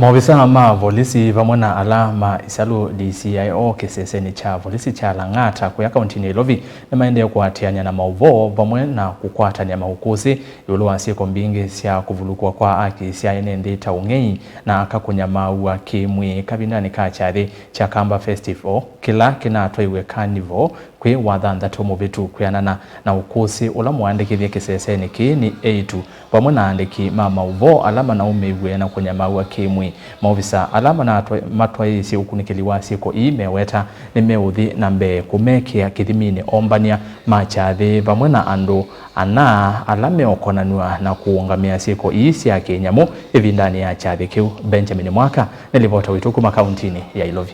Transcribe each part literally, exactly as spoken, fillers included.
Maovisa ma volisi vamwe na ala ma Isalu D C I O kĩsesenĩ kya volisi kya Lang'ata kũya kauntinĩ ya Ilovi nĩmaendee kũatĩanĩa na maũvoo vamwe na kũkwatany'a maũkũsĩ ĩũlũ wa syĩko mbingĩ sya kũvulũkw'a kwa aki sya ene nthĩ ta ũng'ei na aka kũnyamaaw'a kĩ-mwĩĩ kavindanĩ ka kyathĩ kya Kamba Festival kĩla kĩnatwaiwe Carnival kwĩ Wathanthatũ mũvĩtu. Kwĩanana na ũkũsĩ ũla mũandĩkĩthye kĩsesenĩ kĩĩ nĩ eĩtu vamwe na aandĩki ma maũvoo ala manaũmĩiw'e na kũnyamaaw'a kĩ-mwĩĩ. Maovisa ala manatwa-, matwaĩĩsye ũkunĩkĩli wa syĩko ii meweta nĩmeũthi na mbee kũmekĩa kĩthiminĩ ombany'a ma kyathĩ vamwe na andũ ana ala meũkonanw'a na kũũngamĩa syĩko ii sya kĩnyamũ ĩvindanĩ ya kyathĩ kĩu. Benjamin Mwaka nĩ livota witũ kuma kauntinĩ ya Ilovi.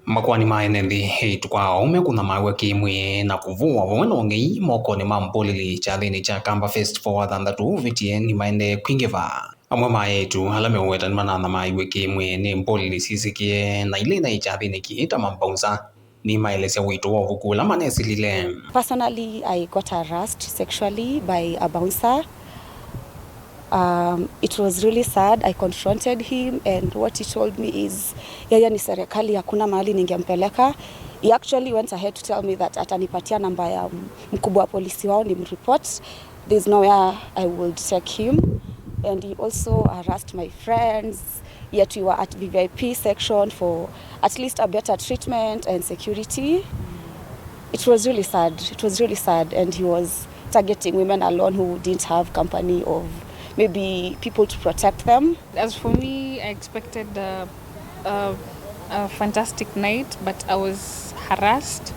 Makoani ma ene nthĩ, eĩtu kwa aũme kũnyamaaw'a kĩ-mwĩĩ na kũvũwa vamwe na ũng'ei mokonĩ ma mbũlĩli kyathĩnĩ kya Kamba Festival Wathanthatũ ũvĩtie nĩmaendee kwingĩva. Amwe ma eĩtu ala meũweta nĩmananyamaaiw'e kĩ-mwĩĩ nĩ mbũlĩli syĩsĩkĩe na ila inaĩ kyathĩnĩ kĩĩ ta mambaunza. Nĩmaelesya ũito wa ũvuku ũla manesilile. Personally, I got harassed sexually by a bouncer. Um, it was really sad. I confronted him and what he told me is, yeye ni serikali, hakuna mahali ningempeleka. He actually went ahead to tell me that atanipatia namba ya mkubwa wa polisi wao nimreport. There's nowhere I would take him. And he also harassed my friends. Yet we were at V V I P section for at least a better treatment and security. It was really sad. It was really sad. And he was targeting women alone who didn't have company of maybe people to protect them. As for me, I expected a, a, a fantastic night, but I was harassed.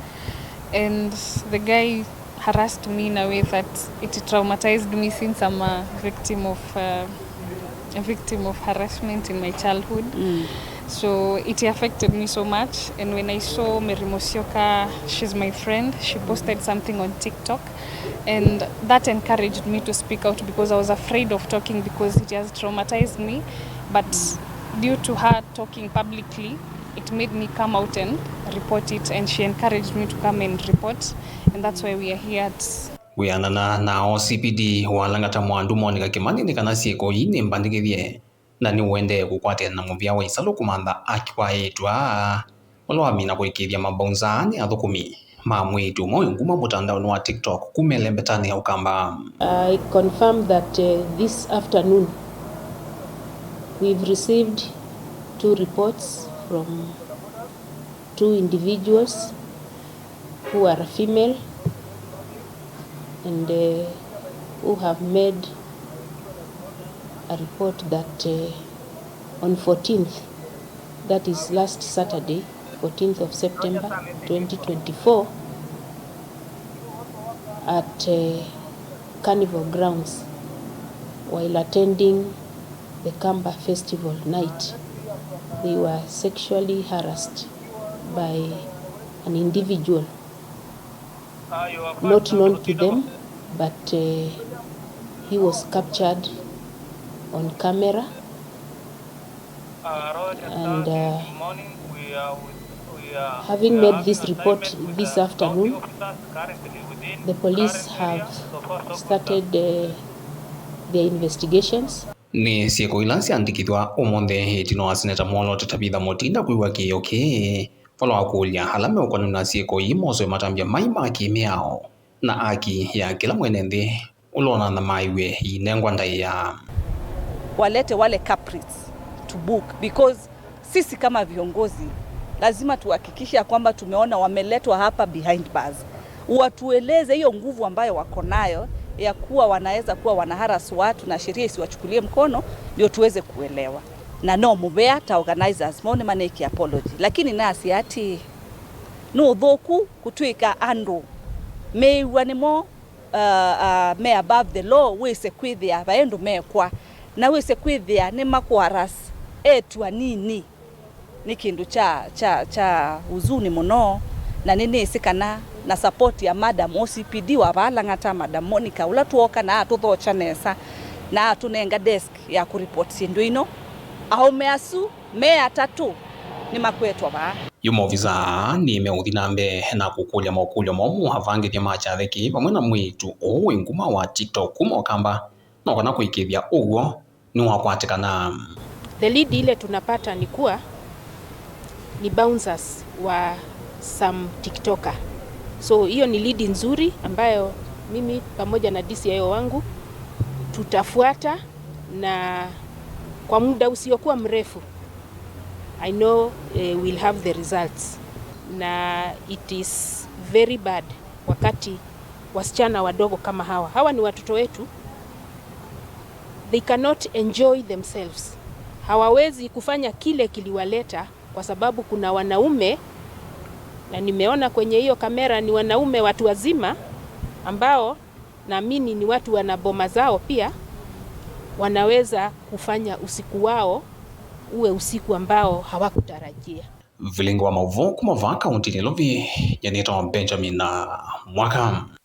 And the guy harassed me in a way that it traumatized me since I'm a victim of, uh, a victim of harassment in my childhood. Mm. So it affected me so much. And when I saw Mary Musyoka, she's my friend, she posted something on TikTok. And that encouraged me to speak out because I was afraid of talking because it has traumatized me. But due to her talking publicly, it made me come out and report it, and she encouraged me to come and report, and that's why we are here at. Wĩanana na O C P D wa Lang'ata Mwandu Monica Kĩmani nĩ kana syĩko ii nĩ mbandĩkĩthye na nĩũendee kũkwatĩana na mũvĩa wa Isalu kũmantha aki wa eĩtu aa ũla wamina kũĩkĩĩthya mabaunza aa nĩ athũkũmi ma mwĩĩtu ũmwe wĩ nguma mũtandaonĩ wa TikTok kuma ĩlembetanĩ ya Ũkamba. I confirm that, uh, this afternoon we've received two reports from two individuals who are female and, uh, who have made a report that, uh, on fourteenth, that is last Saturday, fourteenth of September twenty twenty-four, at, uh, Carnival grounds while attending the Kamba Festival night, they were sexually harassed by an individual not known to them, but, uh, he was captured on camera. And, uh, having made this report this afternoon, the police have started, uh, their investigations. Nĩ syĩko ila syandĩkĩthw'a ũmũnthĩ ĩtina wa Seneta Mwoloote Tabitha Mutinda kwĩw'a kĩĩo kĩĩ vala wakũlya ala meũkonanw'a na syĩko ii moswe matambya mai ma kĩ-mĩao na aki ya kĩla mwene nthĩ ũla ũnanyamaaiw'e iinengwa ndaĩa. Walete wale culprits to book, because sisi kama viongozi lazima tuhakikishe ya kwamba tumeona wameletwa hapa behind bars, watueleze hiyo nguvu ambayo wako nayo ya kuwa wanaweza kuwa wanaharas watu na sheria isiwachukulie mkono, ndio tuweze kuelewa. Na no mũvea ta organizers mone maneki apology, lakini nasi ati nĩ ũthũku kũtwĩka andũ meĩw'a nĩmo, uh, uh, me above the law, wĩse kwĩthĩa vaĩ ũndũ mekwa, na wĩse kwĩthĩa nĩmakũharas eĩtu anini. Nĩ kĩndũ kya, kya, kya huzuni mũno, na nĩnĩsĩ kana na support ya Madam O C P D wa vaa Lang'ata, Madam Monica, ũla twooka na atũthokya nesa na atũnenga desk ya kũreport syĩndũ ino. Aũme asu me atatũ nĩmakwetwa vaa. Yu maovisa aa nĩmeũthi na mbee na kũkũlya makũlyo momũ avangĩthya ma kyathĩ kĩĩ vamwe na mwĩĩtu ũũ wĩ nguma wa TikTok kuma Ũkamba, no kana kũĩkĩĩthya ũw'o nĩwakwatĩkana. The lead ile tunapata ni kuwa ni bouncers wa some TikToker. So hiyo ni lead nzuri ambayo mimi pamoja na D C I O wangu tutafuata, na kwa muda usiokuwa mrefu I know, eh, we'll have the results. Na it is very bad wakati wasichana wadogo kama hawa, hawa ni watoto wetu, they cannot enjoy themselves. Hawawezi kufanya kile kiliwaleta kwa sababu kuna wanaume, na nimeona kwenye hiyo kamera ni wanaume watu wazima ambao naamini ni watu wana boma zao pia, wanaweza kufanya usiku wao uwe usiku ambao hawakutarajia. Vilingi wa maũvoo kuma vaa kaũntinĩ Nairobi, nyanĩtwa Benjamin Mwaka.